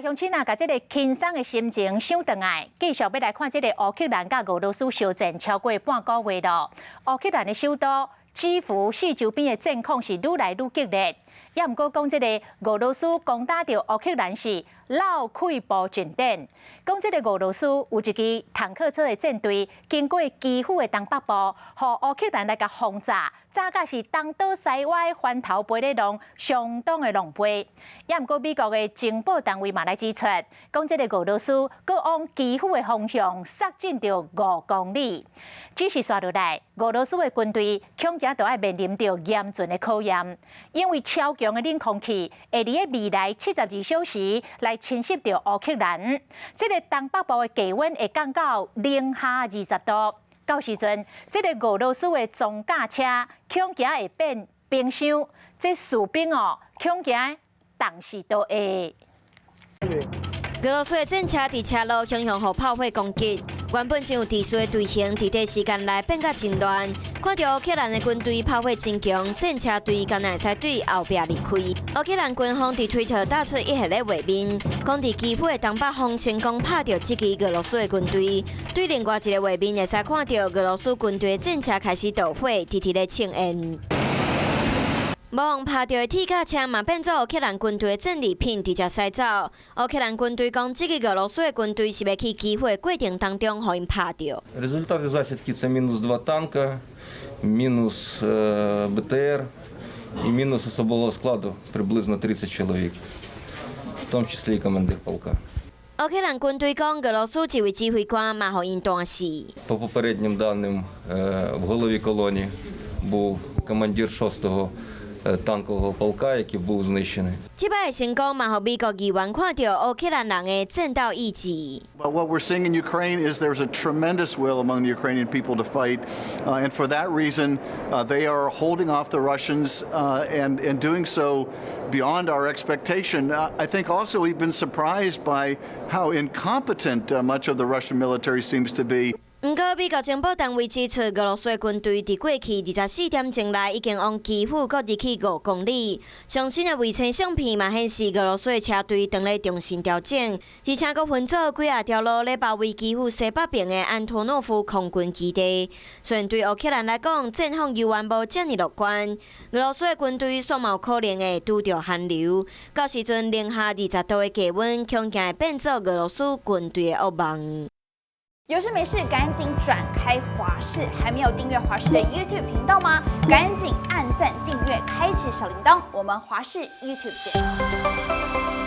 來鄉親啊，共這个輕鬆的心情想轉來，繼續欲來看這个烏克蘭佮俄羅斯相戰超過半個月咯。烏克蘭的首都基輔四周邊的戰況是愈來愈激烈，也毋過講這个俄羅斯攻打著烏克蘭是落氣步進展。講這个俄羅斯有一支坦克車的戰隊，經過基輔的東北部，予烏克蘭來共轟炸，炸甲是東倒西歪，翻頭飛咧浪，相當的狼狽。也毋過美國的情報單位嘛來指出，講這个俄羅斯閣往基輔的方向殺進著5公里。只是紲落來，俄羅斯的軍隊恐驚都愛面臨著嚴峻的考驗，因為超強的冷空氣會佇个未來72小時來侵襲著烏克蘭。這个東北部的低溫會降到零下20度，到時陣，這个俄羅斯的裝甲車恐驚會變冰箱，這士兵哦，恐驚凍死都會。俄羅斯的戰車佇車路雄雄予炮火攻擊，原本真有秩序的隊形，佇短時間內變甲真亂。看著烏克蘭的軍隊炮火真強，戰車隊敢若會使對後壁離開。烏克蘭軍方佇推特打出一系列畫面，講佇基輔的東北方成功拍著這支俄羅斯的軍隊。對另外一个畫面會使看著俄羅斯軍隊的戰車開始著火，直直咧衝煙。無予拍著的鐵甲車嘛，變做烏克蘭軍隊的戰利品，直接駛走。烏克蘭軍隊講，這支俄羅斯的軍隊是欲去基輔的過程當中，予𪜶拍著。 Результати засідки – це мінус два танка, мінус БТР і мінус особового складу приблизно 30 чоловік, в тому числі і командир полка. 烏克蘭軍隊講，俄羅斯一位指揮官嘛，予𪜶彈死。 По попереднім даним, в голові колони був командир 6-го танкового полка, який був знищений. 這擺的成功嘛，予美國議員看著烏克蘭人的戰鬥意志。 But what we're seeing in Ukraine is there's a tremendous will among the Ukrainian people to fight. And for that reason, they are holding off the Russians and doing so beyond our expectation. I think also we've been surprised by how incompetent much of the Russian military seems to be. 毋過，美國情報單位指出，俄羅斯軍隊佇過去24點鐘內已經往基輔閣入去5公里。上新的衛星相片嘛顯示，俄羅斯的車隊正咧重新調整，而且閣分做幾仔條路咧包圍基輔西北邊的安托諾夫空軍基地。雖然對烏克蘭來講，戰況猶原無遮爾樂觀，俄羅斯的軍隊煞嘛有可能會拄著寒流，到時陣零下20度的低溫，恐驚會變做俄羅斯軍隊的噩夢。有事沒事趕緊轉開華視，還沒有訂閱華視的 YouTube 頻道嗎？趕緊按讚、訂閱、開啟小鈴鐺，我們華視 YouTube 見。